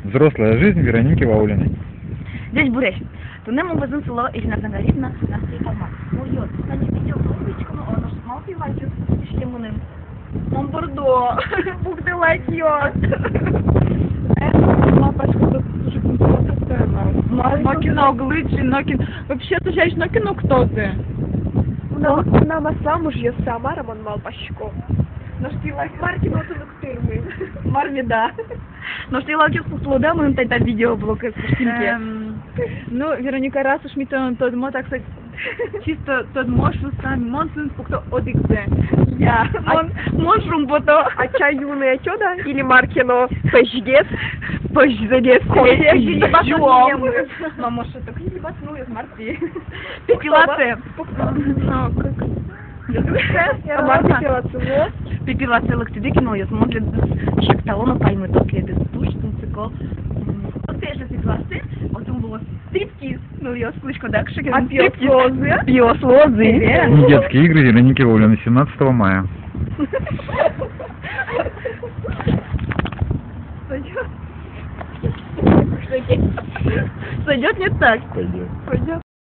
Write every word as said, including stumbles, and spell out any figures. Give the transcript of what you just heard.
Взрослая жизнь Вероники Ваулиной. Ӟечбуресь! Туннэ мон вӧзын сыло Ирина Загарина, Настя Иванова. Ой, ё, тани видео вылын учконо, о, нош малы тӥ лайкъёс сыӵе мыным? Мон бордо. Пукты лайкъёс. Э, малпасько, что слушать интересно. Нокин но уг лыдӟы, нокин. Вообще-то, знаешь, нокин но уг тоды. Мынам, мынам аслам ужъёсы, мар-а, мон малпасько. Нош тӥ лайк, мар ке но отын уг тырмы. Мар меда. Нош тӥ лайкъёс пуктылоды-а мыным тани та видеоблогез, картинке? Эм, ну, Вероника, раз уж ми тонэн тодмо, так сказать, чисто тодмо шуыса, мон тыныд пукто одӥгзэ. Я, а мон, мон шумпото. А чай юыны ӧтёды-а? Или мар ке но пӧзьгес? Пӧзьгес. Кофе. Пӧзьгес. Юом. Мамаша, так и не баснулась, мар тӥ. Пепелаце. Ну, как? А мар пепелаце луоз? Пепелаце лыктӥды ке, нылъёс, мон тӥледыз шуисько но паймытӥ, тӥледыз туж тунсыко. М, вот, конечно, пепелаце, отын луоз стриптиз. Нылъёс, кылӥськоды-а кыӵе ке? А пиос луозы? Пиос луозы, э? Недетские игры Вероники Ваулиной семнадцатого мая. Сойдёт? Сойдёт, нет, так? Пойдёт. Пойдёт.